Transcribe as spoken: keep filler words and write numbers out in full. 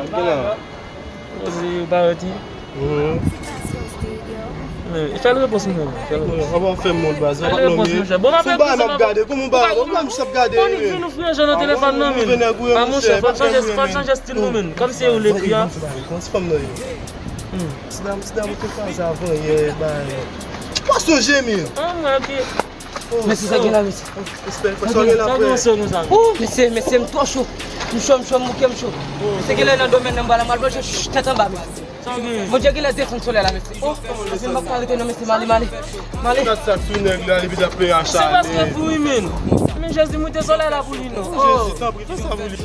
Gen la. Poze yo parèt wi. Mhm. Men, fè l repons mwen, fè l repons. An bon, fè m moun baz. Fè l repons, monchè. Bon, m ap repons, m ap gade. Kòman m ba? Kòman m ap gade? Vin ou fè jan nan telefòn nan, men. Ah, monchè, fò n chanje, fò n chanje stil nou, men. Kòm se ou le pi a. Kòman ti fanm nan ye? Hmm. Ti dam, ti dam, ou te kwaze avan yè, bay. Pwason jemi. Ah, mwen, ok. Mesye, sa gen la, mesye. Respè, respè, sa gen la, frè. Oh, mesye, mesye, m twò cho. M cho, m cho, m bouke, m cho. Mesye, gen lè nan domèn nan, m pral, m pral plonje, ch, tèt anba, mesye. Sa gen? Bondye gen lè desann solèy la, mesye. Oh, mesye, m pa ka rete non, mesye, m ale, m ale. M ale. Gad sa sou nèg la, li vin ap pleye acharne. Se paske fou wi, men. Men Jezi, moute solèy la pou li, non. Jezi, tanpri, fè sa pou li.